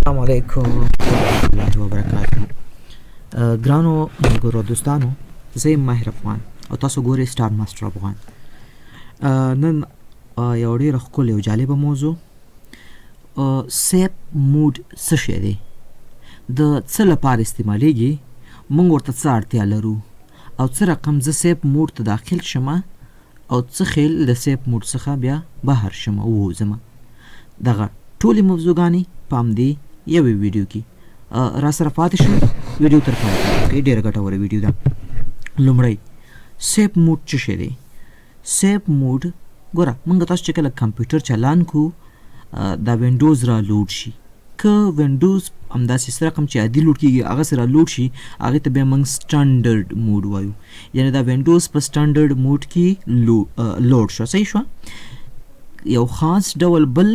السلام علیکم ورحمت الله وبرکاته. ګرانو ملګرو دوستانو، زه یم ماهر افغان او تاسو ګورئ سټار ماسټر افغان. نن یو ډیره ښکلې او جالبه موضوع، safe mode څه شی دی، د څه لپاره استعمالیږي، موږ ورته څه اړتیا لرو او څه رقم زه safe mode ته داخل شم او څه خیل د safe mode څخه بیا بهر شم او ووځم. دغه ټولې موضوعګانې په همدې یوې ویډیو کې را سره پاتې شئ، ویډیو تر پایه وګورئ، ډېره ګټوره ویډیو ده. لومړی، safe mode څه شی دی؟ safe mode، ګوره موږ تاسو چې کله کمپیوټر چلان کو، دا وینډوز را لوډ شي، که وینډوز همداسې څه رقم چې عادي لوډ کېږي هغه سره لوډ شي، هغې ته بیا موږ standard mode وایو، یعنې دا وینډوز په standard mode کې لوډ شوه. صحیح شوه؟ یو خاص ډول بل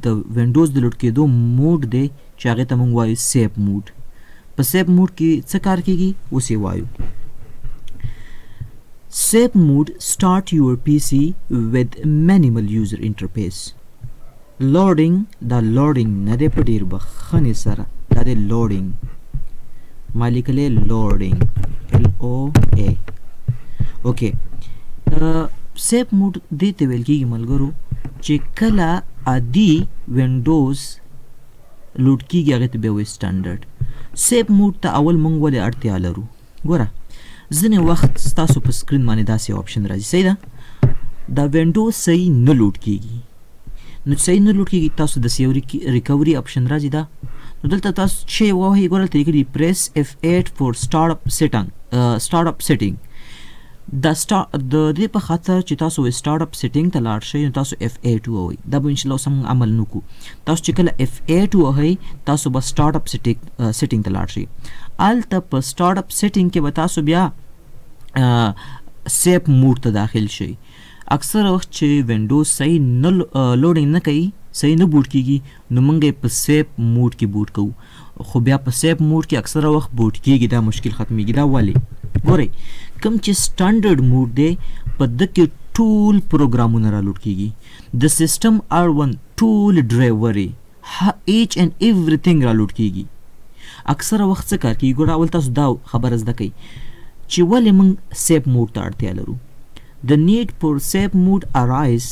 د وینډوز د لوډ کېدو mode دی چې هغې ته موږ وایو safe mode. په safe mode کې څه کار کېږي اوس یې وایو. Safe mode start your PC with minimal user interface. Loading، دا loading نه دی، په ډیر بخښنې سره دا دی loading، ما لیکلی loading، L O A. Okay، safe mode دې ته ویل کېږي ملګرو چې کله عادي وینډوز لوډ کېږي هغې ته بیا وایي standard. Safe mode ته اول موږ ولې اړتیا لرو؟ ګوره ځینې وخت ستاسو په screen باندې داسې option راځي، صحیح ده، دا وینډوز صحیح نه لوډ کېږي، نو چې صحیح نه لوډ کېږي تاسو داسې یو recovery option راځي دا، نو دلته تاسو چې ووهئ، ګوره دلته لیکلي press F8 for start up setting، start up setting. دا د دې په خاطر چې تاسو start up setting ته لاړ شئ نو تاسو F8 ووهئ. دا به انشاءالله اوس موږ عمل نه کړو. تاسو چې کله F8 ووهئ تاسو به start up setting ته لاړ شئ. هلته په start up setting کې به تاسو بیا safe mode ته داخل شئ. اکثره وخت چې وینډوز صحیح نه loading نه کوي، صحیح نه boot کېږي، نو موږ یې په safe mode کې boot کوو، خو بیا په safe mode کې اکثره وخت boot کېږي، دا مشکل ختمېږي. دا ولې؟ ګورئ کوم چې standard mode دی په ده کې ټول پروګرامونه را لوډ کېږي، د سیستم اړوند ټول ډرایورې each and everything را لوډ کېږي. اکثره وخت څه کار کېږي؟ ګوره اول تاسو دا خبره زده کړئ چې ولې موږ safe mode ته اړتیا لرو. The need for safe mode arise،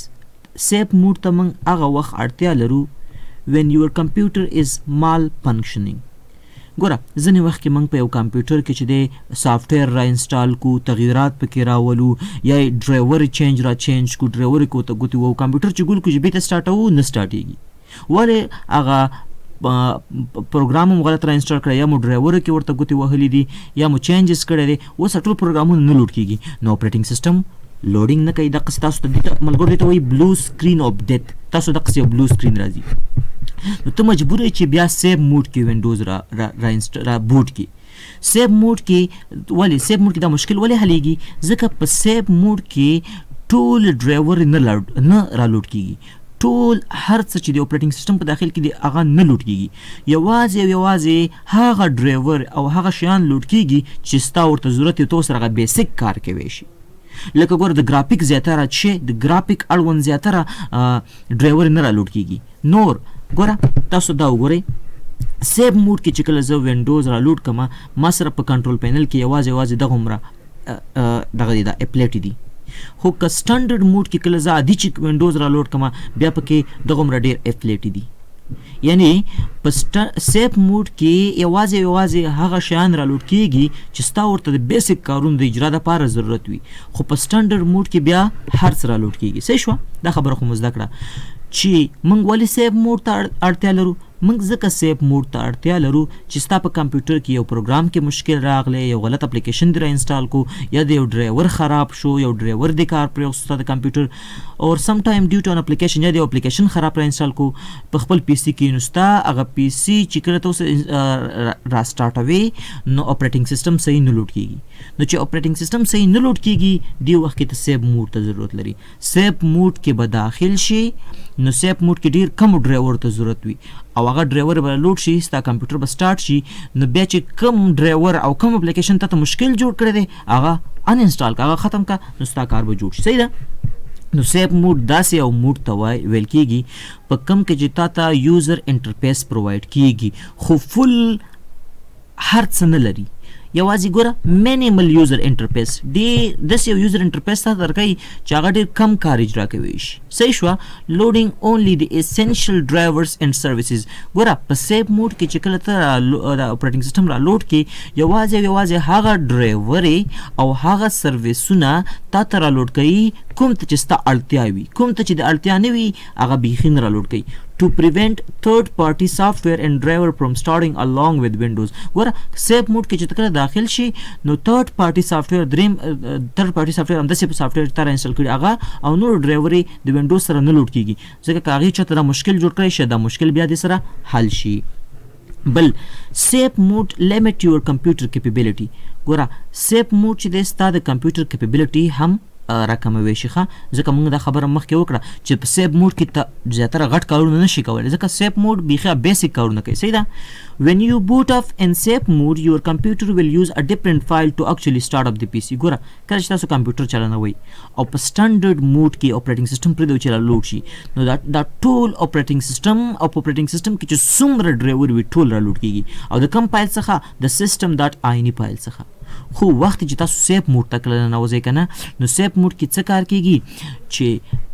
safe mode ته موږ هغه وخت اړتیا لرو when your computer is malfunctioning. ګوره ځینې وخت کې موږ په یو کمپیوټر کې چې دی software را install کو، تغیرات پکې راولو، یا ډرایور change را change کو، ډرایور کو ته ګوتې وو، کمپیوټر چې ګول کو چې بیرته سټارټوو نه سټارټېږي. ولې؟ هغه پروګرام مو غلط را install کړی، یا مو ډرایور کې ورته ګوتې وهلې دي، یا مو changes کړی دی، اوس ټول پروګرامونه نه لوډ کېږي، نو operating system loading نه کوي. دقسې تاسو ته دې ته ملګرو دې ته وایي blue screen of death. تاسو دقسې یو blue screen راځي، نو ته مجبور یې چې بیا safe mode کې وینډوز را را را را boot کې. safe mode کې ولې، safe mode کې دا مشکل ولې حلېږي؟ ځکه په safe mode کې ټول ډرایور نه را لوډ کېږي، ټول هر څه چې د operating system په داخل کې دی هغه نه لوډ کېږي، یوازې او یوازې هغه ډرایور او هغه شیان لوډ کېږي چې ستا ورته ضرورت یې، ته سره هغه basic کار کوی شي. لکه ګوره د ګرافیک زیاتره چې د ګرافیک اړوند زیاتره ډرایور نه را لوډ کېږي. نور ګوره تاسو دا وګورئ، safe mode کې چې کله زه وینډوز را لوډ کړم، ما سره په control panel کې یوازې یوازې دغومره دغه دی، دا applet دي. خو که standard mode کې کله زه عادي چې وینډوز را لوډ کړم، بیا پکې دغومره ډېر applet دي. یعنی په safe mode کې یوازې یوازې هغه شیان را لوډ کېږي چې ستا ورته د basic کارونو د اجرا دپاره ضرورت وي، خو په standard mode کې بیا هر څه را لوډ کېږي. صحیح شوه؟ دا خبره خو مو زده کړه چې موږ ولې safe mode ته اړتیا لرو. موږ ځکه safe mode ته اړتیا لرو چې ستا په کمپیوټر کې یو پروګرام کې مشکل راغلی، یو غلط اپلیکیشن دې را install کو، یا د یو ډرایور خراب شو، یو ډرایور دې کار پرېښود ستا د کمپیوټر، or sometime due to an application، یا د یو اپلیکیشن خراب را install کو په خپل PC کې، نو ستا هغه PC چې کله ته اوس را سټارټوې نو operating system صحیح نه لوډ کېږي. نو چې operating system صحیح نه لوډ کېږي دې وخت کې ته safe mode ته ضرورت لري. safe mode کې به داخل شي، نو safe mode کې ډېر کم ډرایور ته ضرورت وي او هغه ډرایور به لوډ شي، ستا کمپیوټر به سټارټ شي، نو بیا چې کوم ډرایور او کوم اپلیکیشن ته مشکل جوړ کړی دی هغه uninstall کا، هغه ختم کا، نو ستا کار به جوړ شي. صحیح ده؟ نو safe mode داسې یو mode ته وای ویل کیږي په کم کې چې تا ته user interface provide کیږي، خو full هر څه نه لري. یوازې ګوره minimal user interface، ډېر داسې یو user interface ته درکوي چې هغه ډېر کم کار اجرا کوي شي. صحیح شوه. Loading only the essential drivers and services. ګوره په safe mode کې چې کله ته د operating system را load کې، یوازې او یوازې هغه ډرایورې او هغه سرویسونه تا ته را load کوي کوم ته چې ستا اړتیا وي. کوم ته چې د اړتیا نه وي هغه بیخي نه را load کوي. To prevent third party software and driver from starting along with Windows. ګوره safe mode کې چې کله داخل شي نو third party software، دریم third party software، همداسې په software ته install کړي هغه او نور ډرایورې د وینډوز سره نه load کیږي، ځکه که هغې چاته دا مشکل جوړ کړی شي، دا مشکل بیا دې سره حل شي. بل، safe mode limit your computer capability. ګوره safe mode چې دی ستا د کمپیوټر capability هم راکموي شي. ښه، ځکه موږ دا خبره مخکې وکړه چې په safe mode کې ته زیاتره غټ کارونه نه شي کولی، ځکه safe mode بیخي basic کارونه کوي. صحیح ده. When you boot up in safe mode, your computer will use a different file to actually start up the PC. ګوره کله چې تاسو کمپیوټر چلنوئ او په standard mode کې operating system پرېږدئ چې را load شي، نو دا ټول operating system او په operating system کې چې څومره ډرایور وي ټول را load کیږي، او د کوم فایل څخه؟ د system dot ini file څخه. خو وخت چې تاسو safe mode ته کله ننوځئ که نه، نو safe mode کې څه کار کیږي چې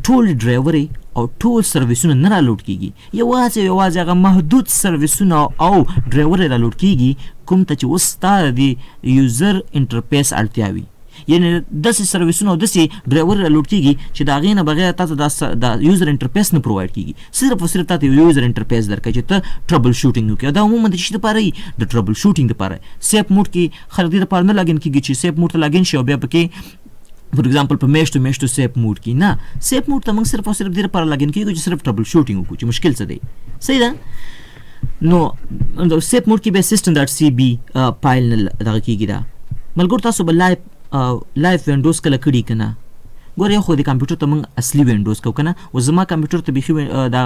ټول ډرایورې او ټول سرویسونه نه را load کیږي، یوازې یوازې هغه محدود سرویسونه او ډرایورې را load کیږي کوم ته چې اوس ستا د user interface اړتیا وي. یعنی داسې سرویسونه او داسې ډرایور را load کیږي چې د هغې نه بغیر تاسو دا user interface نه provide کیږي. صرف او صرف تاته یو user interface درکوي چې ته troubleshooting وکړې. دا عموما د څه دپاره وي؟ د troubleshooting دپاره. safe mode کې خلک دې دپاره نه login کیږي چې safe mode ته login شي او بیا پکې for example په میاشتو میاشتو safe mode کې نه. safe mode ته موږ صرف او صرف دې لپاره login کیږو چې صرف troubleshooting وکړو چې مشکل څه دی. صحیح ده. نو د safe mode کې بیا system dot cb file نه دغه کیږي. دا ملګرو تاسو به live Windows کله کړي که نه؟ ګوره یو خو د کمپیوټر ته موږ اصلي وینډوز کوو که نه. اوس زما کمپیوټر ته بیخي دا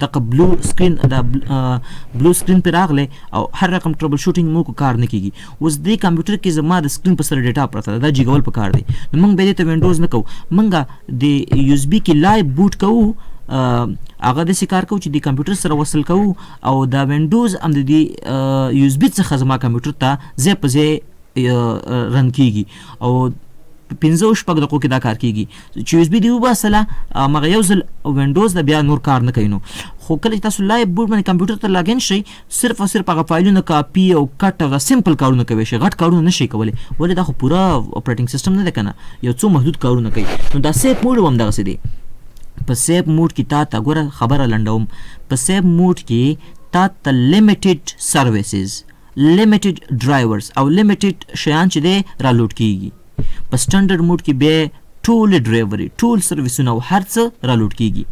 دغه blue screen، دا blue screen پرې راغلی او هر رقم troubleshooting مو کو کار نه کیږي. اوس دې کمپیوټر کې زما د screen په سره data پرته ده، دا جګول پکار دی. نو موږ بیا دې ته وینډوز نه کوو، موږ د USB کې live boot کوو. هغه داسې کار کوو چې د کمپیوټر سره وصل کوو او دا وینډوز هم د دې USB څخه زما کمپیوټر ته ځای په ځای run کیږي، او پنځه او شپږ دقیقو کې دا کار کیږي چې USB دی وباسله، مګر یو ځل وینډوز د بیا نور کار نه کوي. نو خو کله چې تاسو live boot باندې کمپیوټر ته login شئ، صرف او صرف هغه فایلونه کاپي او cut او دا simple کارونه کوي شي، غټ کارونه نه شي کولی. ولې؟ دا خو پوره operating system نه دی که نه، یو څو محدود کارونه کوي. نو دا safe mode هم دغسې دی. په safe mode کې تا ته ګوره خبره لنډوم، په safe mode کې تا ته limited services، limited drivers او limited شیان چې دی را load کیږي. په standard mode کې بیا ټول ډرایورې، ټول سرویسونه او هر څه را load کیږي.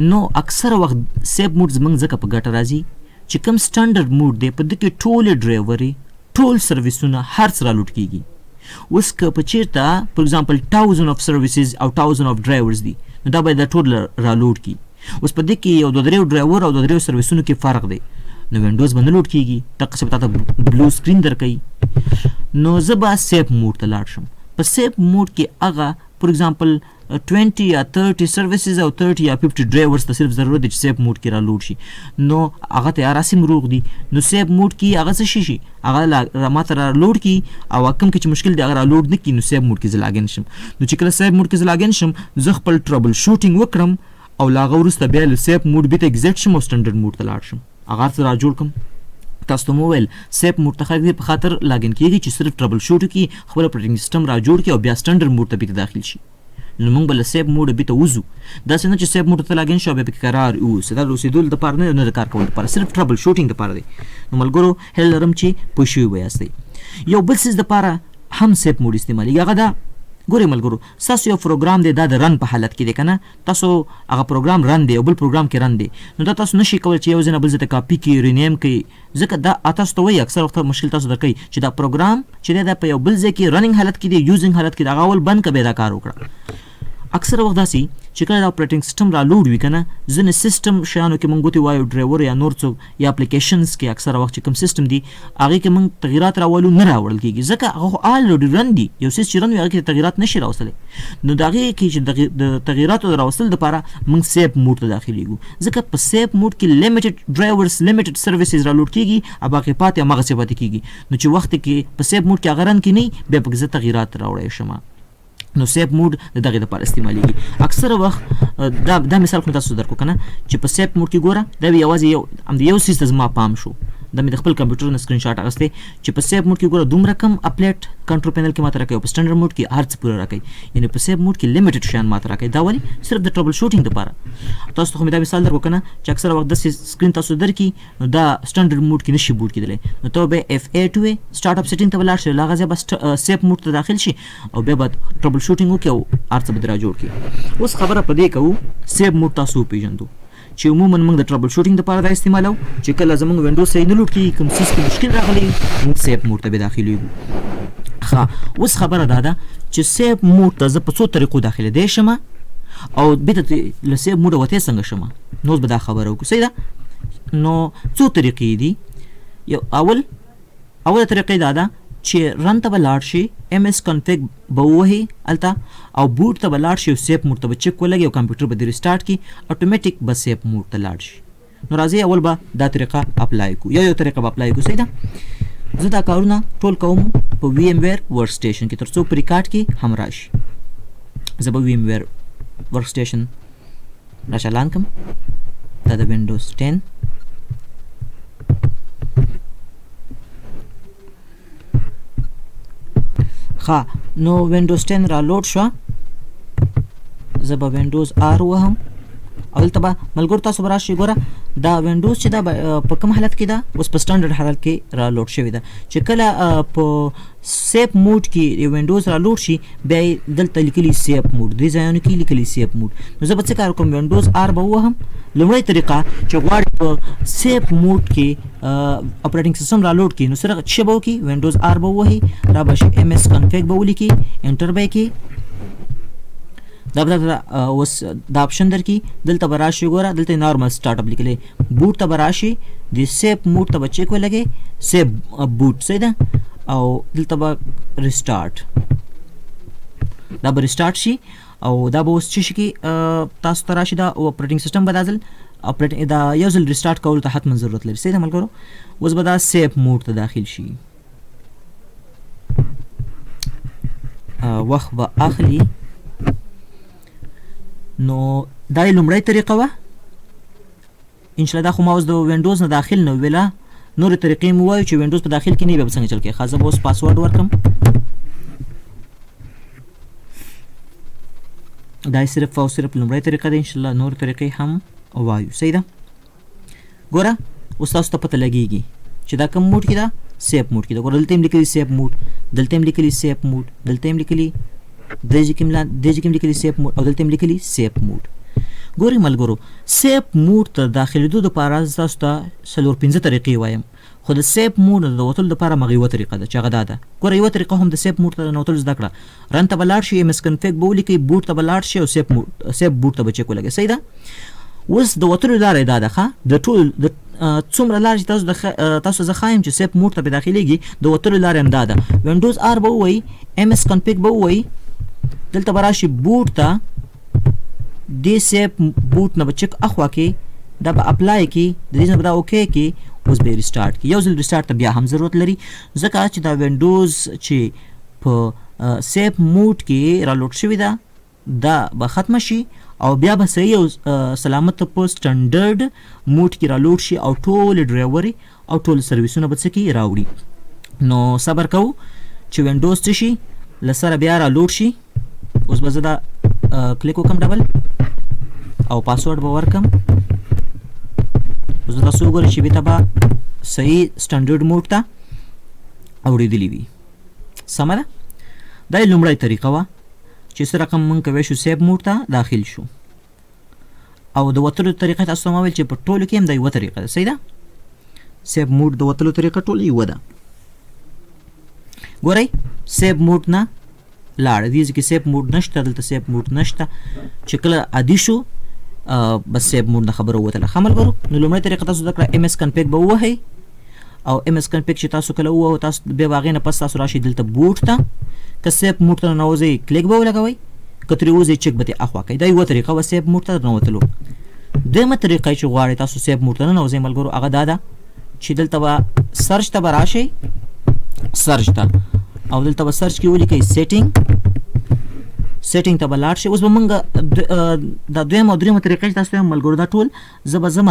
نو اکثره وخت safe mode زمونږ ځکه په ګټه راځي چې کوم standard mode دی په دې کې ټول ډرایورې، ټول سرویسونه، هر څه را load کیږي. اوس که په چیرته for example 1000 of services او 1000 of drivers دي، نو دا باید دا ټول را load کړي. اوس په دې کې یو دوه دریو ډرایور او دوه دریو سرویسونو کې فرق دی، نو وینډوز به نه load کیږي، دقسې به تاته blue screen درکوي. نو زه به safe mode ته لاړ شم. په safe mode کې هغه for example 20 یا 30 services او 30 یا 50 drivers ته صرف ضرورت دی چې safe mode کې را load شي، نو هغه تیار هسې هم روغ دي. نو safe mode کې هغه څه شي شي هغه ماته را load کړي، او کوم کې چې مشکل دی هغه را load نه کړي، نو safe mode کې زه login شم. نو چې کله safe mode کې زه login شم، زه خپل troubleshooting وکړم او له هغه وروسته بیا له safe mode بیرته exit شم او standard mode ته لاړ شم، هغه هر څه را جوړ کړم. تاسو ته مو وویل safe mode ته خلک دې په خاطر login کیږي چې صرف troubleshoot وکړي، خپل operating system را جوړ کړي او بیا standard mode ته بیرته داخل شي. نو موږ به له safe mode بیرته وځو، داسې نه چې safe mode ته login شو او بیا پکې قرار اوسې. دا د اوسېدلو دپاره نه، نه د کار کولو دپاره، صرف troubleshooting دپاره دی. نو ملګرو هیله لرم چې پوه شوي به یاستئ. یو بل څیز دپاره هم safe mode استعمالېږي، هغه دا ګورئ ملګرو، ستاسو یو پروګرام دی، دا د run په حالت کې دی که نه، تاسو هغه پروګرام run دی او بل پروګرام کې run دی، نو دا تاسو نشئ کولی چې یو ځای نه بل ځای ته کاپي کړئ، rename کړئ، ځکه دا تاسو ته وایي اکثر وخت مشکل تاسو درکوي چې دا پروګرام چې دی دا په یو بل ځای کې running حالت کې دی، using حالت کې دی، هغه اول بند کړه بیا دا کار وکړه. اکثره وخت داسې چې کله دا اپریټینګ سیستم را لوډ وي کنه، ځینې سیستم شیانو کې مونږ ګوتې وایو، ډرایور یا نور څه یا اپلیکیشنز کې، اکثره وخت چې کوم سیستم دي هغې کې مونږ تغیرات راولو نه راوړل کېږي، ځکه هغه خو already run دي. یو څیز چې run وي هغې کې تغیرات نشي راوستلی. نو د هغې کې چې د تغیراتو د راوستلو دپاره مونږ safe mode ته داخلېږو، ځکه په safe mode کې limited drivers، limited services را لوډ کېږي او باقي پاتې هماغسې پاتې کېږي. نو چې وخت کې په safe mode کې هغه run کې نه، بیا پکې زه تغیرات راوړی شم. نو safe mode د دغه لپاره استعمالیږي اکثره وخت. دا مثال خو تاسو درکو کنه چې په safe mode کې ګوره، دا یوازې یو هم یو څیز ته زما پام شو، دا مې د خپل کمپیوټر نه سکرین شاټ اخیستی چې په safe mode کې ګوره دومره کم applet control panel کې ماته راکوي او په standard mode کې هر څه پوره راکوي. یعنی په safe mode کې limited شیان ماته راکوي. دا ولې؟ صرف د troubleshooting لپاره. تاسو ته خو مې دا مثال درکو کنه چې اکثره وخت داسې screen تاسو درکړي، نو دا standard mode کې نشي boot کېدلی، نو ته به F8 وې، startup setting ته به لاړ شې، له هغه ځایه به safe mode ته داخل شي او بیا به troubleshooting وکړي او هر څه به درا جوړ کړي. اوس خبره په دې کوو، safe mode تاسو وپېژندو چې عموما موږ د troubleshooting لپاره دا استعمالو چې کله زموږ وینډوز صحیح نه load کېږي، کوم څیز کې مشکل راغلی، موږ safe mode ته به داخلېږو. ښه، اوس خبره دا ده چې safe mode ته زه په څو طریقو داخلېدی شم او بېرته له safe mode وتی څنګه شم؟ نو اوس به دا خبره وکړو، صحیح ده؟ نو څو طریقې دي. یو اوله طریقه دا ده چې run ته به لاړ شي، MS config به ووهي هلته او boot ته به لاړ شي او safe mode ته به check ولګي او کمپیوټر به دې restart کړي، اتوماتیک به safe mode ته لاړ شي. نو راځئ اول به دا طریقه apply کو، یو یو طریقه به apply کو، صحیح ده؟ زه دا کارونه ټول کوم په VMware Workstation کې، تر څو په ریکارډ کې هم راشي. زه به VMware Workstation را چالان کړم. دا د وینډوز 10. ښه، نو وینډوز 10 را لوډ شوه. زه به وینډوز R وهم او دلته به ملګرو تاسو به راشئ. ګوره دا وینډوز چې دا په کوم حالت کې ده؟ اوس په standard حالت کې را لوډ شوې ده. چې کله په safe mode کې وینډوز را لوډ شي، بیا یې دلته لیکلي safe mode، دې ځایونو کې لیکلي safe mode. نو زه به څه کار وکړم؟ وینډوز R به ووهم. لومړۍ طریقه چې غواړي په safe mode کې operating system را لوډ کړي، نو سره څه به وکړي؟ وینډوز R به ووهي، را به شي، MS config به ولیکي، enter به یې کړي. دا به اوس دا option درکړي. دلته به راشي، ګوره دلته normal startup لیکلی، boot ته به راشي، د safe mode ته به check ولګي، safe boot، صحیح ده؟ او دلته به restart، دا به restart شي او دا به اوس څه شي کې تاسو ته راشي. دا operating system به دا ځل operating دا یو ځل restart کولو ته حتما ضرورت لري، صحیح ده ملګرو؟ اوس به دا safe mode ته داخل شي، وخت به اخلي. نو دا یې لومړۍ طریقه وه. انشاءالله دا خو ما اوس د وینډوز نه داخل نه ویله، نورې طریقې مو وایو چې وینډوز په داخل کې نه، بیا به څنګه چل کوي. ښه، زه به اوس پاسورډ ورکړم. دا صرف او صرف لومړۍ طریقه ده، انشاءالله نور طریقې هم وایو، صحیح ده؟ ګوره اوس تاسو ته پته لګېږي چې دا کوم mode کې ده، safe mode کې ده. ګوره دلته یې هم لیکلي safe mode، دلته یې هم لیکلي safe mode، دلته یې هم لیکلي، دې ځای کې هم لیکلي safe mode او دلته هم لیکلي safe mode. ګورئ ملګرو، safe mode ته داخلېدو دپاره زه تاسو ته څلور پنځه طریقې وایم، خو د safe mode نه د وتلو دپاره همغه یوه طریقه ده چې هغه دا ده. ګوره یوه طریقه هم د safe mode ته د ننوتلو زده کړه، run ته به لاړ شي، MS config به ولیکئ، boot ته به لاړ شي او safe mode، safe boot ته به check ولګوي، صحیح ده؟ اوس د وتلو لاره یې دا ده. ښه، د ټول د څومره لارې چې تاسو د تاسو زه ښایم چې safe mode ته پرې داخلېږي، د وتلو لاره هم دا ده. وینډوز R به ووایي، MS config به ووایي، دلته به راشي boot ته، دې safe boot نه به check اخوا کې، دا به apply کړي، د دې نه به دا okay کړي، اوس به یې restart کړي. یو ځل restart ته بیا هم ضرورت لري، ځکه چې دا وینډوز چې په safe mode کې را لوډ شوې ده دا به ختمه شي او بیا به صحیح او سلامت په standard mode کې را لوډ شي او ټول ډرایورې او ټول سرویسونه به څه کې راوړي. نو صبر کوو چې وینډوز څه شي له سره بیا را لوډ شي. اوس به زه دا کلیک وکړم double او پاسورډ به ورکړم. اوس به تاسو وګورئ چې بیرته به صحیح standard mode ته اوړېدلي وي، سمه ده؟ دا یې لومړۍ طریقه وه چې څه رقم موږ کوی شو safe mode ته داخل شو. او د وتلو طریقه تاسو ته ما ویل چې په ټولو کې هم دا یوه طریقه ده، صحیح ده؟ safe mode د وتلو طریقه ټول یوه ده. ګورئ safe mode نه لاړه. دې ځای کې safe mode نشته، دلته safe mode نشته. چې کله عادي شو بس safe mode نه خبره ووتله. ښه ملګرو، نو لومړۍ طریقه تاسو زده کړه، MS config به ووهئ، او MS config چې تاسو کله ووهو، تاسو بیا به هغې نه پس تاسو راشئ دلته boot ته. که safe mode ته ننوځئ کلیک به ولګوئ، که ترې ووځئ چک به ترې اخوا کوئ. دا یوه طریقه وه safe mode ته ننوتلو. دویمه طریقه چې غواړئ تاسو safe mode ته ننوځئ ملګرو، هغه دا ده چې دلته به search ته به راشئ، search ته، او دلته به search کې ولیکئ setting، setting ته به لاړ شئ. اوس به مونږ دا دویمه او درېیمه طریقه چې تاسو ته وایم ملګرو، دا ټول زه به ځم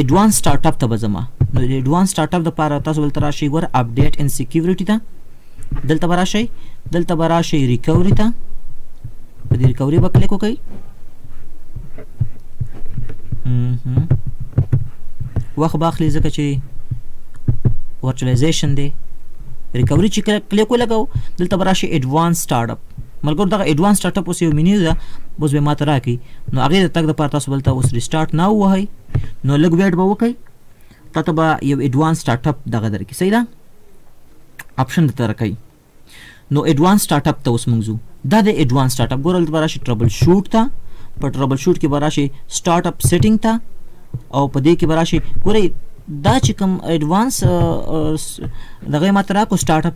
advance startup ته به ځم. نو د advance startup دپاره تاسو دلته راشئ، ګوره update and security ته دلته به راشئ، دلته به راشئ recovery ته، په دې recovery به کلیک وکړئ. وخت به اخلي ځکه چې virtualization دی. recovery چې کلیک ولګو، دلته به راشي advance startup. ملګرو دغه advance startup اوس یو مینیو ده، اوس به ماته راکړي. نو هغې د تګ دپاره تاسو دلته اوس restart now ووهئ، نو لږ wait به وکړئ، تاته به یو advance startup دغه درکړي، صحیح ده، option درته راکوي. نو advance startup ته اوس موږ ځو. دا د advance startup ګوره، دلته به راشي troubleshoot ته، په troubleshoot کې به راشي startup setting ته، او په دې کې به راشي ګورئ دا چې کوم advance دغه یې ماته راکړو startup،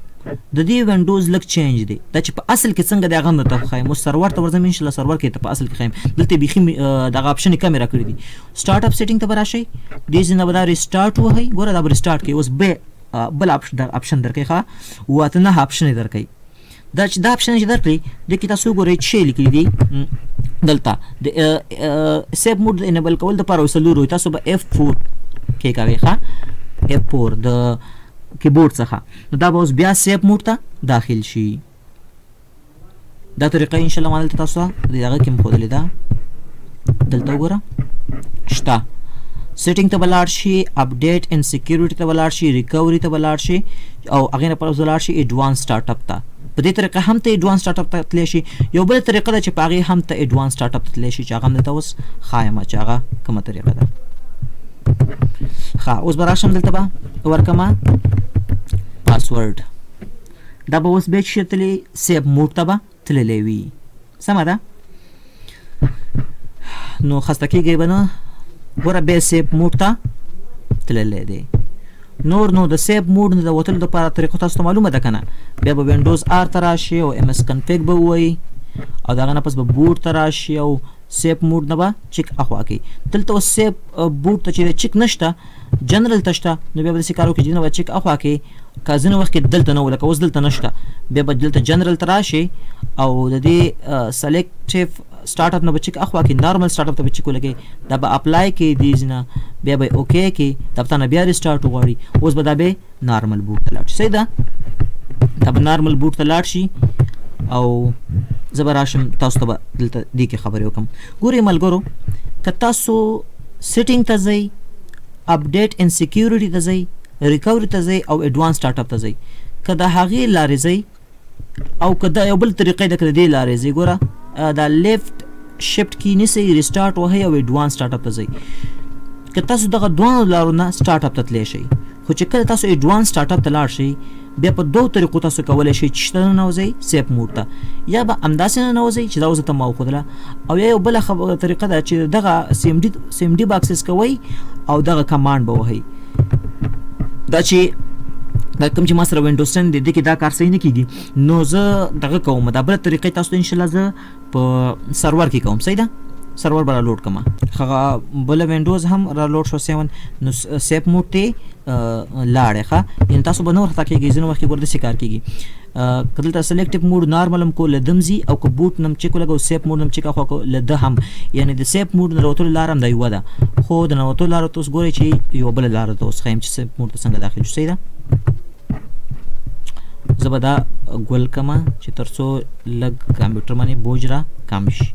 د دې وینډوز لږ change دی. دا چې په اصل کې څنګه دی هغه هم درته ښایم. اوس سرور ته ورځم، ان شاء الله سرور کې ته په اصل کې ښایم. دلته بیخي دغه option یې کمې راکړي دي. startup setting ته به راشئ، دې ځای نه به دا restart ووهئ. ګوره دا به restart کوي. اوس به بل option درکوي، ښه 8 9 option یې درکوي. دا چې دا option چې درکړي، دې کې تاسو وګورئ چې لیکلي دي دلته د safe mode د enable کول دپاره څلور وي. تاسو به F4 کې کوئ، ښه F4 د کیبورډ څخه، نو دا به اوس بیا safe mode ته داخل شي. دا طریقه ان شاء الله ما دلته تاسو ته د هغه کې هم ښودلې ده. دلته وګوره شته، setting ته به لاړ شي، update and security ته به لاړ شي، recovery ته به لاړ شي، او هغې نه پس لاړ شي advance startup ته. په دې طریقه هم ته advance startup ته تللی شي. یو بله طریقه ده چې په هغې هم ته advance startup ته تللی شي، چې هغه هم درته اوس ښایم چې هغه کومه طریقه ده. ښه اوس به راشم دلته به ورکمه پاسورډ، دا به اوس بیا چې تللی safe mode ته به تللی وي، سمه ده. نو خسته کېږئ به نه، ګوره بیا safe mode ته تللی دی. نور نو د safe mode نه د وتلو دپاره طریقه تاسو ته معلومه ده که نه؟ بیا به وینډوز R ته راشي او MS config به ووایي، او د هغه نه پس به boot ته راشي او safe mode نه به چک اخوا کوي. دلته اوس safe boot ته چې چک نشته، جنرال ته شته، نو بیا به داسې کار وکړي چې نه به چک اخوا کوي. که ځینې وخت کې دلته نه و، لکه اوس دلته نشته، بیا به دلته جنرال ته راشي او د دې selective startup نه به چک اخوا کوي، normal startup ته به چک ولګوي، دا به apply کوي دې ځای نه، بیا به okay کوي، دا به تا نه بیا restart وغواړي. اوس به دا به normal boot ته لاړ شي، صحیح ده، دا به normal boot ته لاړ شي. او زه به راشم تاسو ته به دلته دې کې خبرې وکړم. ګورئ ملګرو، که تاسو setting ته ځئ، update and security ته ځئ، recovery ته ځئ او advance startup ته ځئ، که د هغې لارې ځئ او که دا یو بل طریقې ده، که د دې لارې ځئ، ګوره دا left shift key نیسئ، restart وهئ او advance startup ته ځئ. که تاسو دغه دواړو لارو نه startup ته تللی شئ، خو چې کله تاسو advance startup ته لاړ شئ، بیا په دوو طریقو تاسو کولی شئ چې ته ننوځئ safe mode ته، یا به همداسې ننوځئ چې دا اوس درته ما وښودله، او یا یو بله طریقه ده چې دغه CMD به access کوئ او دغه command به وهئ. دا چې دا کوم چې ما سره وینډوز 10 دی، دې کې دا کار صحیح نه کېږي، نو زه دغه کوم. دا بله طریقه تاسو ته انشاءالله زه په سرور کې کوم، صحیح ده، سرور به را load کړم. هغه بله وینډوز هم را load شو 7، نو safe mode ته لاړې. ښه یعنې تاسو به نه ورخطا کېږئ، ځینې وخت کې ګوره داسې کار کېږي، که دلته selective mode normal هم کو له دم ځي، او که boot نم چک ولګو safe mode نم چک اخوا کو له ده هم، یعنې د safe mode نه راوتلو لاره هم دا یوه ده، خو د ننوتلو لاره ته اوس ګورئ چې یوه بله لاره ته اوس ښیم چې safe mode ته څنګه داخل شو، صحیح ده. زه به دا ګل کمه چې تر څو لږ کمپیوټر باندې بوج را کم شي،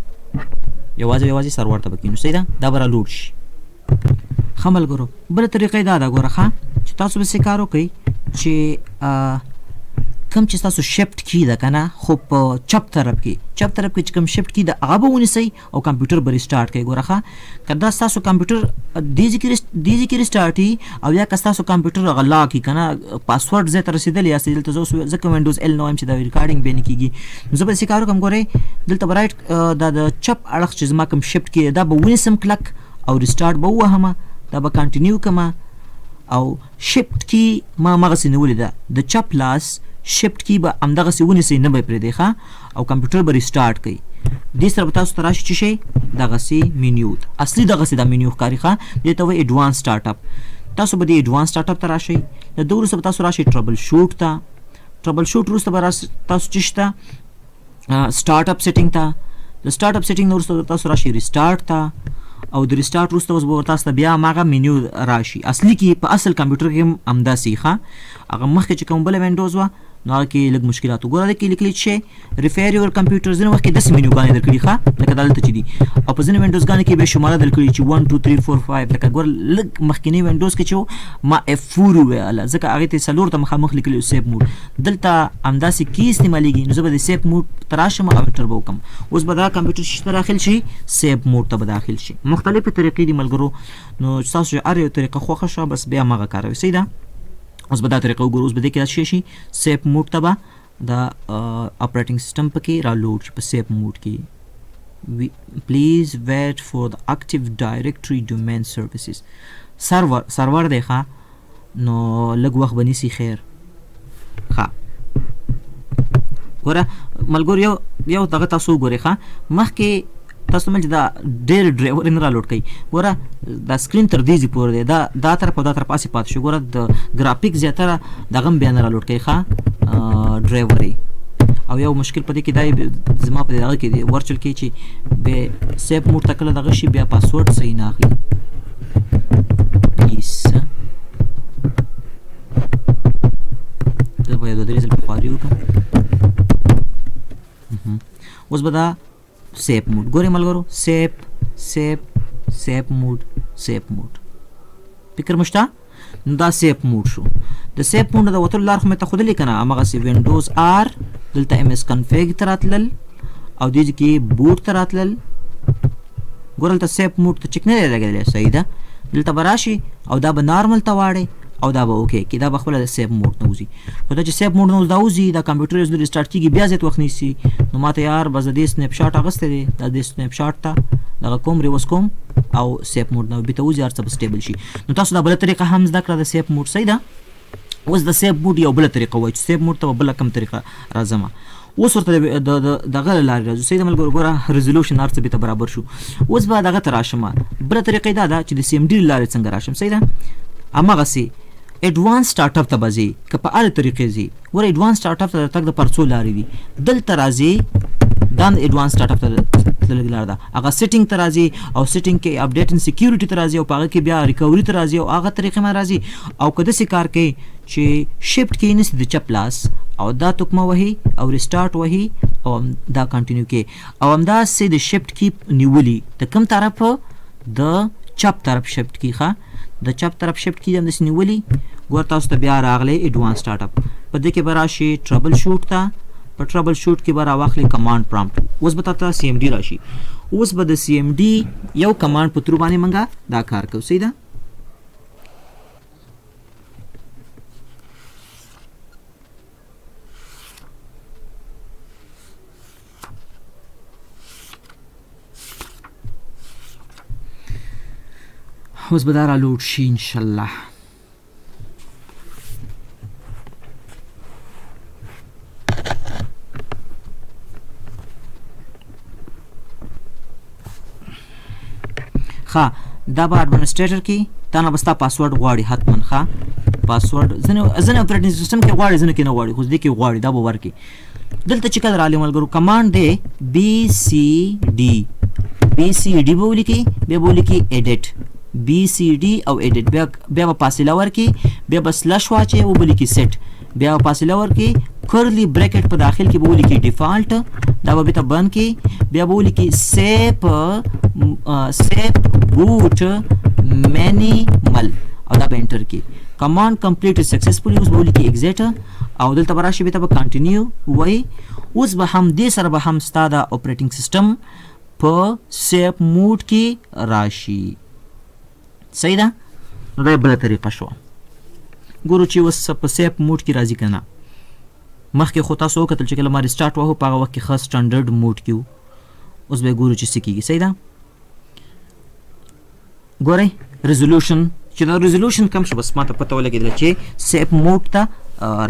یوازې یوازې سرور ته به کښېنو، صحیح ده، دا به را load شي. ښه ملګرو، بله طریقه یې دا ده، ګوره ښه چې تاسو به څه کار وکړئ چې کوم چې تاسو shift key ده کنه، خو په چپ طرف کې، چپ طرف کې چې کوم shift key ده هغه به ونیسئ او کمپیوټر به restart کوي. ګوره ښه، که دا ستاسو کمپیوټر دې ځای کې restart او یا که ستاسو کمپیوټر هغه lock وي که نه، پاسورډ ځای ته رسېدلی یاست، دلته زه اوس ځکه Windows L نه وایم چې دا recording بیا نه کېږي، نو زه به داسې کار وکړم. ګورئ دلته به right دا د چپ اړخ چې زما کوم shift key دا به ونیسم کلک او restart به ووهم، دا به continue کړم او shift key ما هماغسې نیولې ده، د چپ لاس shift key به همدغسې ونیسئ، نه به یې پرېږدئ ښه، او کمپیوټر به restart کوي. دې سره به تاسو ته راشي چې شی دغسې مینیو ته، اصلي دغسې دا مینیو ښکاري ښه، دې ته وایي advance start up. تاسو به دې advance start up ته راشئ، له ده وروسته به تاسو راشئ troubleshoot ته، troubleshoot وروسته به تاسو چې شته start up setting ته، د start up setting نه وروسته به تاسو راشئ restart ته، او د restart وروسته اوس به تاسو ته بیا هماغه مینیو راشي. اصلي کې په اصل کمپیوټر کې هم همداسې ښه، هغه مخکې چې کوم بله Windows وه نو هغه کې لږ مشکلات وو. ګوره دې کې لیکلي چې repair your computer، ځینې وخت کې داسې مینیوګانې درکړي ښه، لکه دا دلته چې دي، او په ځینې وینډوزګانو کې بیا شماره درکړي چې 1 2 3 4 5. لکه ګوره لږ مخکینی Windows کې چې و ما F 4 وویله، ځکه هغې ته څلور ته مخامخ لیکلي وو safe mode، دلته همداسې key استعمالېږي. نو زه به د safe mode ته راشم او enter به وکړم. اوس به دا کمپیوټر چې ته داخل شي safe mode ته به داخل شي. مختلفې طریقې دي ملګرو، نو چې تاسو هر یو طریقه خوښه شوه بس بیا هماغه کاروئ، صحیح ده. اوس به دا طریقه وګورو. اوس به دې کې دا شی شي safe mode ته به دا operating system پکې را load شي په safe mode کې. Please wait for the Active Directory Domain Services. سرور دی ښه، نو لږ وخت به نیسي. خیر ښه، ګوره ملګرو یو دغه تاسو وګورئ ښه، مخکې تاسو مې چې دا ډېر ډرایور نه را load کوي. ګوره دا screen تر دې ځای پورې دی، دا طرف او دا طرف هسې پاتې شو. ګوره د ګرافیک زیاتره دغه هم بیا نه را load کوي ښه، ډرایور یې. او یو مشکل په دې کې دا زما په دغه کې دی virtual کې چې بیا safe mode ته کله دغه شي بیا پاسورډ صحیح نه اخلي. پلیز زه به یو دوه درې ځل په خواري وکړم. اوس به دا safe mode ګورئ ملګرو، safe safe safe mode safe mode فکر مو شته؟ نو دا safe mode شو. د safe mode نه د وتلو لار خو مې ته ښودلې که نه، هماغسې Windows R دلته MS config ته راتلل او دې ځای کې boot ته راتلل. ګوره دلته safe mode ته چک نه دی لګېدلی، صحیح ده. دلته به راشي او دا به normal ته واړې او دا به okay کې، دا به خپله د safe mode نه وځي. خو دا چې safe mode نه اوس دا وځي، دا کمپیوټر یې restart کېږي بیا زیات وخت نیسي. نو ما ته یار بس د دې snapshot اخیستی دی، دا دې snapshot ته دغه کوم reverse کوم او safe mode نه بیرته وځي، هر څه به stable شي. نو تاسو دا بله طریقه هم زده کړه د safe mode، صحیح ده. اوس د safe mode یو بله طریقه وایي چې safe mode ته به بله کوم طریقه راځم. اوس ورته دغه له لارې راځو، صحیح ده ملګرو. ګوره resolution هر څه بیرته برابر شو. اوس به دغه ته راشم. بله طریقه یې دا ده چې د CMD له لارې څنګه راشم، صحیح ده. هماغسې advance start up ته به ځې، که په هرې طریقې ځې. ګوره advance start up ته د تګ دپاره څو لارې دي. دلته راځې، دا هم advance start up ته تللې لار ده، هغه setting ته راځي او setting کې update and security ته راځي او په هغه کې بیا recovery ته راځي او هغه طریقې باندې راځي. او که داسې کار کوي چې shift کې نیسي د چپ لاس او دا تکمه وهي او restart وهي او دا continue کوي او همداسې د shift key نیولي د کوم طرف، د چپ طرف shift key ښه، د چپ طرف shift key همداسې نیولي. ګوره تاسو ته بیا راغلی advance start up، په دې کې به راشي troubleshoot ته، په troubleshoot کې به راواخلي command prompt. اوس به تاته CMD راشي. اوس به د CMD یو command په through باندې موږ دا کار کوو، صحیح ده. اوس به دا را load شي انشاءالله. ښه، دا به administrator کې تا نه به ستا پاسورډ غواړي حتما. ښه، پاسورډ ځینې operating system کې غواړي، ځینې کې نه غواړي، خو دې کې غواړي، دا به ورکړي. دلته چې کله راغلی ملګرو command دی B C D، B C D به ولیکي، بیا به ولیکي edit، B C D او edit، بیا به فاصله ورکړي، بیا به slash واچوي او به لیکي سیټ، بیا به فاصله ورکړي curly bracket په داخل کې به ولیکي default، دا به بیرته بند کړي، بیا به ولیکي safe boot minimal او دا به enter کړي. command complete successfully. اوس به ولیکي exit او دلته به راشي، بیرته به continue وایي. اوس به هم دې سره به هم ستا د operating system په safe mode کې راشي. صحیح ده؟ نو دا بله طریقه شوه. ګورو چې اوس په safe mode کې راځي که نه. مخکې خو تاسو وکتل چې کله ما restart وهو په هغه وخت کې ښه standard mode کې و. اوس به ګورو چې څه کېږي. صحیح ده؟ ګورئ resolution، چې دا resolution کم شو، بس ما ته پته ولګېدله چې safe mode ته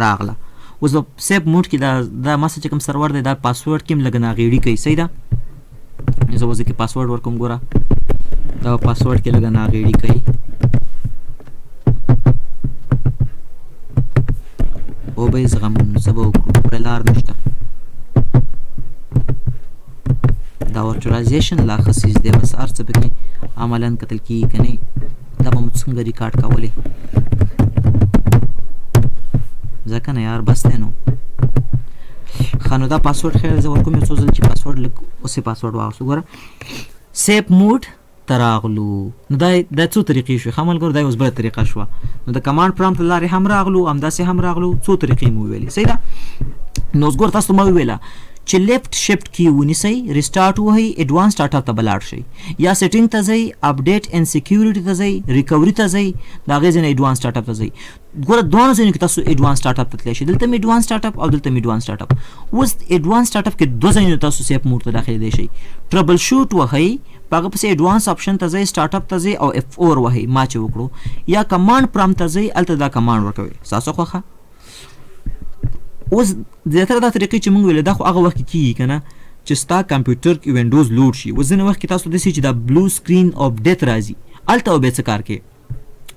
راغله. اوس په safe mode کې دا ما سره چې کوم سرور دی، دا پاسورډ کې هم لږه ناغېړي کوي. صحیح ده؟ زه اوس کې پاسورډ ورکوم. ګوره دا پاسورډ کې لږه ناغېړي کوي. وبه یې زغمو، څه به وکړو، بله لار نشته. دا virtualization لا ښه څیز دی، بس هر څه پکې عملا کتل کېږي، که نه دا به مو څنګه ریکارډ کولې؟ ځکه نه یار، بس دی. نو ښه، نو دا پاسورډ خیر زه ورکوم یو څو ځل چې پاسورډ لږ اوس یې پاسورډ واخیستو. ګوره safe mode ته راغلو. نو دا څو طریقې شوې ښه ملګرو؟ دا اوس بله طریقه شوه. نو د command prompt له لارې هم راغلو، همداسې هم راغلو، څو طریقې مو وویلې. صحیح ده؟ نو اوس ګوره تاسو ته ما وویله چې left shift key ونیسئ، restart ووهئ، advanced startup ته به لاړ شئ، یا setting ته ځئ، update and security ته ځئ، recovery ته ځئ، د هغې ځای نه advanced startup ته ځئ. ګوره دواړو ځایونو کې تاسو advanced startup ته تللی شئ. دلته مې advanced startup او دلته مې advanced startup. اوس advanced startup کې دوه ځایونه تاسو safe mode ته داخلېدی شئ. troubleshoot وهئ، په هغه پسې advanced option ته ځئ، startup ته ځئ او F4 وهئ، ما چې وکړو، یا command prompt ته ځئ، هلته دا command ورکوئ، ستاسو خوښه. اوس زیاتره دا طریقې چې موږ ویلې، دا خو هغه وخت کې کېږي که نه چې ستا کمپیوټر کې وینډوز load شي. اوس ځینې وخت کې تاسو داسې چې دا blue screen of death راځي، هلته به بیا څه کار کوي؟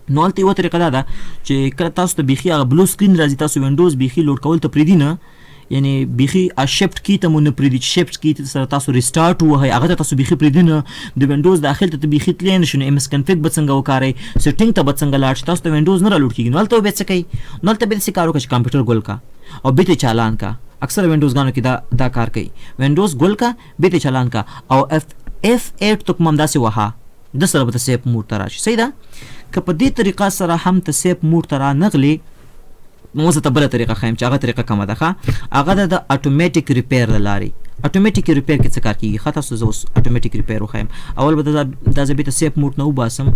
نو هلته یوه طریقه دا ده چې کله تاسو ته بیخي هغه blue screen راځي، تاسو وینډوز بیخي load کول ته پرېږدي نه، یعنی بیخي shift key ته مو نه پرېږدي چې shift key ته سره تاسو restart ووهئ، هغه ته تاسو بیخي پرېږدي نه، د وینډوز داخل ته ته بیخي تللی نه شي. نو MS config به څنګه وکاروئ، setting ته به څنګه لاړ شي، تاسو ته وینډوز نه را load کېږي. نو هلته به بیا څه کوئ؟ نو هلته بیا داسې کار وکړه چې کمپیوټر ګل کا او بیرته چالان کا. اکثره وینډوزګانو کې دا کار کوي، وینډوز ګل کا، بیرته چالان کا او F8 ته کوم همداسې وهه، د سره به ته safe mode ته راشي. صحیح ده؟ که په دې طریقه سره هم ته safe mode ته رانغلې، نو زه ته بله طریقه ښیم چې هغه طریقه کومه ده. ښه، هغه ده د automatic repair له لارې. automatic repair کې څه کار کېږي؟ ښه، تاسو زه اوس automatic repair وښیم. اول به دا زه بیرته safe mode نه وباسم.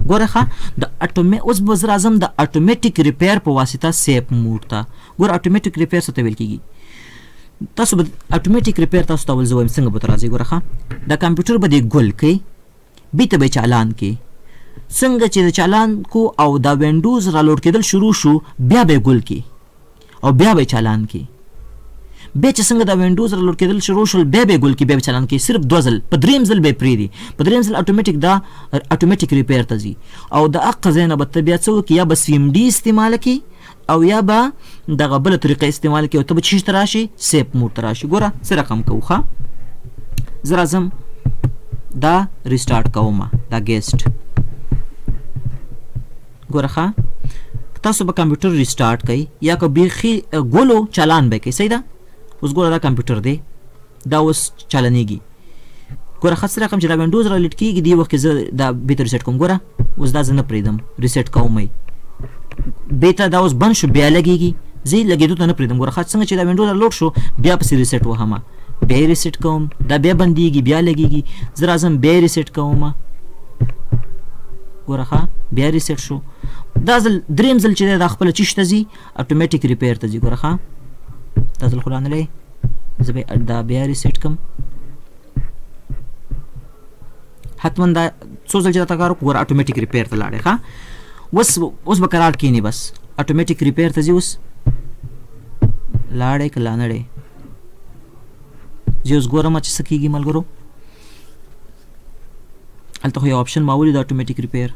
ګوره ښه، د اوس به زه راځم د automatic repair په واسطه safe mode ته. ګوره automatic repair څه ته ویل کېږي؟ تاسو به automatic repair تاسو ته اول زه وایم څنګه به ته راځئ. ګوره ښه، دا کمپیوټر به دې ګل کوي، بیرته به یې چالان کړي. څنګه چې د چالان کو او دا وینډوز را load کېدل شروع شو، بیا به یې ګل کړي او بیا به یې چالان کړي. بیا چې څنګه دا وینډوز را load کېدل شروع شول، بیا به یې ګل کړي، بیا به چالان کړي. صرف دوه ځل، په دریم ځل به یې پرېږدي. په دریم ځل اتوماتیک دا automatic repair ته ځي او د هغه ځای نه به ته بیا څه وکړي؟ یا به CMD استعمال کړي او یا به دغه بله طریقه استعمال کړي او ته به چیرته راشي؟ safe mode ته راشي. ګوره څه رقم کوو. ښه، زه راځم دا restart کوم دا guest. ګوره ښه، تاسو به کمپیوټر restart کوئ یا که بیخي ګولو چالان به کوئ. صحیح ده؟ اوس ګوره دا کمپیوټر دی، دا اوس چالانېږي. ګوره ښه، څه رقم چې دا وینډوز را load کېږي، دې وخت کې زه دا بیرته reset کوم. ګوره اوس دا زه نه پرېږدم، reset کوم یې بیرته. دا اوس بند شو، بیا لګېږي، زه یې لګېدو ته نه پرېږدم. ګوره ښه، څنګه چې دا وینډوز را load شو، بیا پسې reset وهم، بیا یې reset کوم، دا بیا بندېږي، بیا لګېږي، زه راځم بیا یې reset کوم. ګوره ښه، بیا reset شو. دا ځل دریم ځل چې دی، دا خپله چیش ته ځي؟ automatic repair ته ځي. ګوره ښه، دا ځل خو لا نه لري، زه به دا بیا reset کړم. حتما دا څو ځل چې دا کار وکړو، ګوره automatic repair ته لاړې. ښه، اوس به کرار کښېني، بس automatic repair ته ځي. اوس لاړې که لا نه ړې؟ زه اوس ګورم چې څه کېږي ملګرو. هلته خو یو option ما ولید، automatic repair.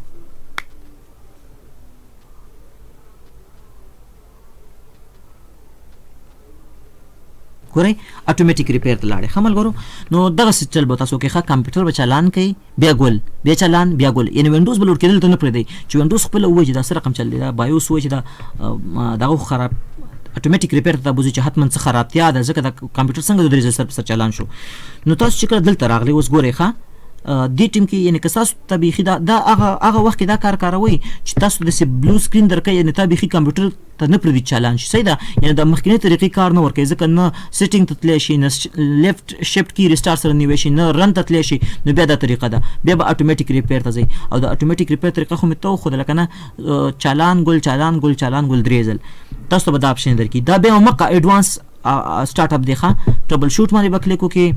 ګورئ automatic repair ته لاړې. ښه ملګرو، نو دغسې چل به تاسو کوئ. ښه، کمپیوټر به چالان کوئ، بیا ګل، بیا چالان، بیا ګل، یعنی وینډوز به load کېدل ته نه پرېږدئ چې وینډوز خپله ووایي چې دا څه رقم چل دی، دا BIOS ووایي چې دا دغه خراب automatic repair ته بوځي چې حتما څه خرابتیا ده، ځکه دا کمپیوټر څنګه د درې ځل سر په سر چالان شو. نو تاسو چې کله دلته راغلئ، اوس ګورئ ښه، دې ټیم کې یعنی که تاسو ته بیخي دا دا هغه هغه وخت کې دا کار کاروئ چې تاسو داسې blue screen درکوي، یعنی تا بیخي کمپیوټر ته نه پرېږدي چالان شي، صحیح ده؟ یعنی د مخکینۍ طریقې کار نه ورکوي، ځکه نه setting ته تللی شي، نه left shift key restart سره نیوی شي، نه run ته تللی شي. نو بیا دا طریقه ده، بیا به automatic repair ته ځئ. او د automatic repair طریقه خو مې ته وښودله که نه؟ چالان ګل، چالان ګل، چالان ګل درې ځل تاسو ته به دا option درکړي. دا بیا مکه advance start up دی. ښه، troubleshoot باندې به کلیک وکړي.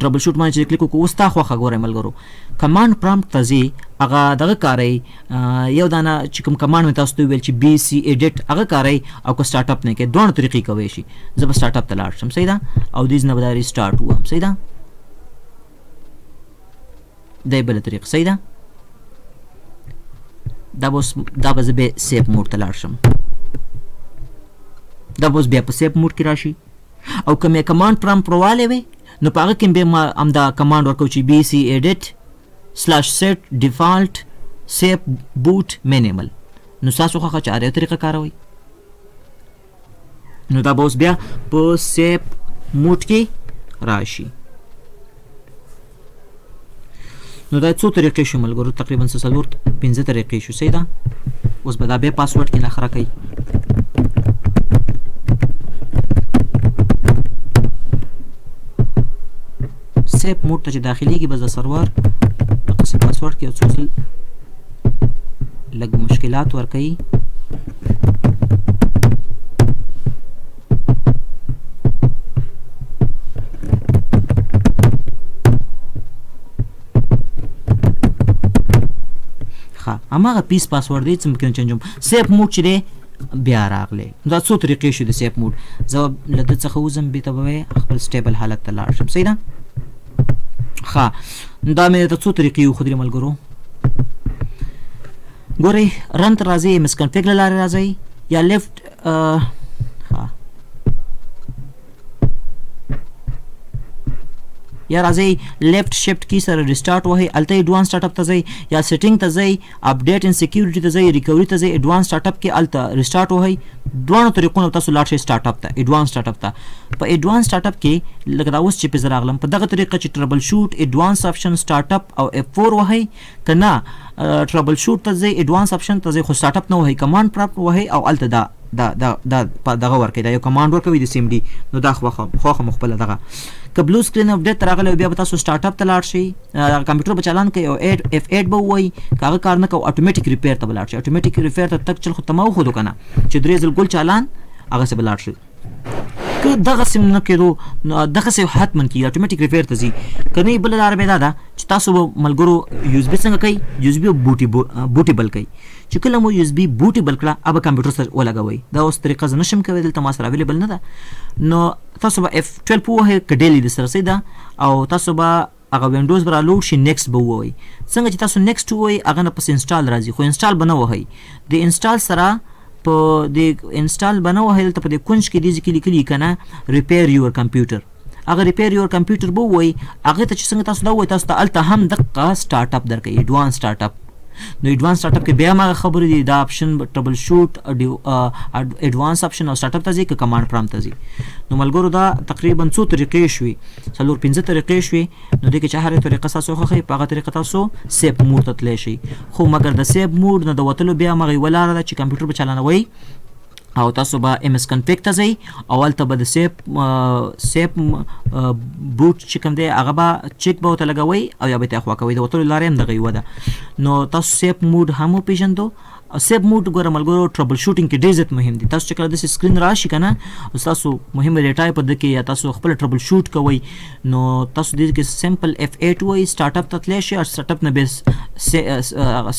troubleshoot باندې چې کلیک وکړو، اوس تا خوښه ګورئ ملګرو، command prompt ته ځي، هغه دغه کارئ، یو دانه چې کوم command مې تاسو ته وویل چې BCEdit، هغه کارئ او که start up نه کوي، دواړو طریقې کوی شي. زه به start up ته لاړ شم، صحیح ده؟ او دې نه به دا restart ووهم، صحیح ده؟ دا یې بله طریقه، صحیح ده؟ دا به اوس دا به زه بیا safe mode ته لاړ شم، دا به اوس بیا په safe mode کې راشي. او که مې command prompt پروالی وي، نو په هغه کې بیا ما همدا command ورکوم چې BCEdit /set default safe boot minimal. نو ستاسو خوښه چې هر یو طریقه کاروئ. نو دا به اوس بیا په safe mode کې راشي. نو دا څو طریقې شو ملګرو؟ تقریبا څه څلور پنځه طریقې شو، صحیح ده؟ اوس به دا بیا پاسورډ کې نخره کوي. safe mode ته چې داخليږي، بس د سرور دقسې پاسورډ کې یو څو ځل لږ مشکلات ورکوي. ښه، هماغه پیس پاسورډ دی، څه ممکن change وم. safe mode چې دی بیا راغلی. دا څو طریقې شو د safe mode. زه له ده څخه وځم، بیرته به خپل stable حالت ته لاړ شم، صحیح ده؟ ښه، دا مې درته څو طریقې وښودلې ملګرو. ګورئ، run ته راځئ، MS config له لارې راځئ یا left، ښه، یا راځئ left shift key سره restart وهئ، هلته advance start up ته ځئ، یا setting ته ځئ، update and security ته ځئ، recovery ته ځئ، advance start up کې هلته restart وهئ. دواړو طریقو نه تاسو لاړ شئ start up ته، advance start up ته. په advance start up کې لکه دا اوس چې پې زه راغلم په دغه طریقه چې troubleshoot، advance option، start up او F4 وهئ، که نه troubleshoot ته ځئ، advance option ته ځئ، خو start up نه وهئ، command prompt وهئ او هلته دا دا دا دا په دغه ورکوي، دا یو command ورکوي د CMD. نو دا خوښه خوښه مو خپله دغه. که blue screen of death راغلی، بیا به تاسو start up ته لاړ شئ، کمپیوټر به چالان کوي او F8 به ووایي. که هغه کار نه کوي، automatic repair ته به لاړ شئ. automatic repair ته تک چل خو ته ما وښودو که نه چې درې ځل ګل چالان، هغسې به لاړ شئ. که دغسې نه کېدو، نو دغسې حتما کېږي، automatic repair ته ځي. که نه، بله لاره بیا دا ده چې تاسو به ملګرو USB څنګه کوئ؟ USB bootable کوئ. چې کله مو USB bootable کړه، هغه کمپیوټر سره ولګوئ. دا اوس طریقه زه نشم کولی، دلته ما سره available نه ده. نو تاسو به F12 ووهئ که Dell د سره، صحیح ده؟ او تاسو به هغه وینډوز به را load شي، next به ووایئ. څنګه چې تاسو next ووایئ، هغه نه پس install راځي، خو install به نه وهئ. د install سره په دې install به نه وهئ. دلته په دې کنج کې دې ځای کې لیکلي که نه repair your computer، هغه repair your computer به ووایئ. هغه ته چې څنګه تاسو دا ووایئ، تاسو ته هلته هم دقه start up درکوي، advance start up. نو advance start up کې بیا هماغه خبرې دي، دا option troubleshoot، advance option او start up ته ځي که command prompt ته ځي. نو ملګرو، دا تقریبا څو طریقې شوې؟ څلور پنځه طریقې شوې. نو دې کې چې هره طریقه تاسو خوښه په هغه طریقه تاسو safe mode ته تللی شئ. خو مګر د safe mode نه د وتلو بیا هماغه یوه لاره ده چې کمپیوټر به چالانوئ او تاسو به MS config ته ځئ او هلته به د safe boot چې کوم دی، هغه به check به ورته لګوئ او یا به یې اخوا کوئ. د وتلو لاره هم دغه یوه ده. نو تاسو safe mode هم وپېژندو. او safe mode ګوره ملګرو، troubleshooting کې ډېر زیات مهم دی. تاسو چې کله داسې screen راشي که نه، او تاسو مهمه data یې په ده کې یا تاسو خپله troubleshoot کوئ، نو تاسو دې کې simple F8 وایي، start up ته تللی شئ او start up نه بیا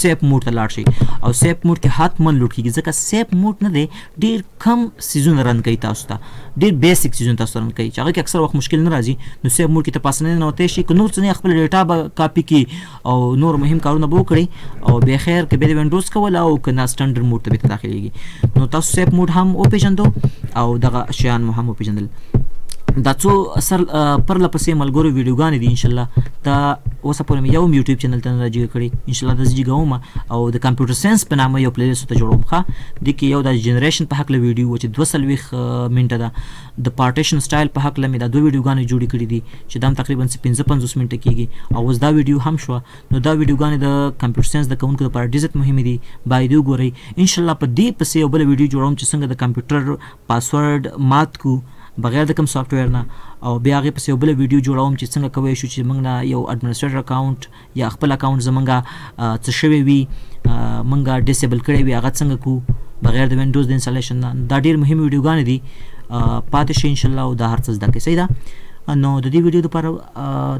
safe mode ته لاړ شئ. او safe mode کې حتما load کېږي، ځکه safe mode نه دی ډېر کم څیزونه run کوي، تاسو ته ډېر basic څیزونه تاسو ته run کوي چې هغه کې اکثر وخت مشکل نه راځي. نو safe mode کې ته په اسانۍ ننوتی شئ، که نور څه نه، خپله data به کاپي کړي او نور مهم کارونه به وکړي او بیا خیر که بیا د وینډوز کوله او که نه standard mode ته بیا داخليږي. نو تاسو safe mode هم وپېژندو او دغه شیان مو هم وپېژندل. دا څو سر پرله پسې ملګرو ویډیوګانې دي. ان شاء الله دا اوسه پورې مې یو هم یوټیوب چینل ته نه راجیګه کړې، ان شاء الله دا زه جګوم او د کمپیوټر ساينس په نامه یو پلی لیست ته جوړوم. ښه، دې کې یو د جنریشن په هکله ویډیو و چې 42 منټه ده. د پارټیشن سټایل په هکله مې دا دوه ویډیوګانې جوړې کړې دي چې دا هم تقریبا څه 55 منټه کېږي، او اوس دا ویډیو هم شوه. نو دا ویډیوګانې د کمپیوټر ساينس د کوونکو لپاره ډېر زیات مهمې دي، باید وګورئ. ان شاء الله په دې پسې یو بله ویډیو جوړوم چې څنګه د کمپیوټر پاسورډ مات کو بغیر د کوم سافټویر نه، او بیا هغې پسې یو بله ویډیو جوړوم چې څنګه کوی شو چې موږ نه یو اډمنسټریټر اکاونټ یا خپل اکاونټ زمونږ څه شوی وي، موږ ډیسیبل کړی وي، هغه څنګه کو بغیر د وینډوز د انسټالیشن نه. دا ډېر مهم ویډیوګانې دي، پاتې شئ ان شاء الله او دا هر څه زده کړئ. صحیح ده. نو د دې ویډیو لپاره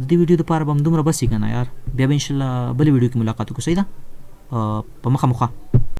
د دې ویډیو لپاره به هم دومره بس وي که نه یار، بیا به ان شاء الله بلې ویډیو کې ملاقات وکړو. صحیح ده، په مخه مخه.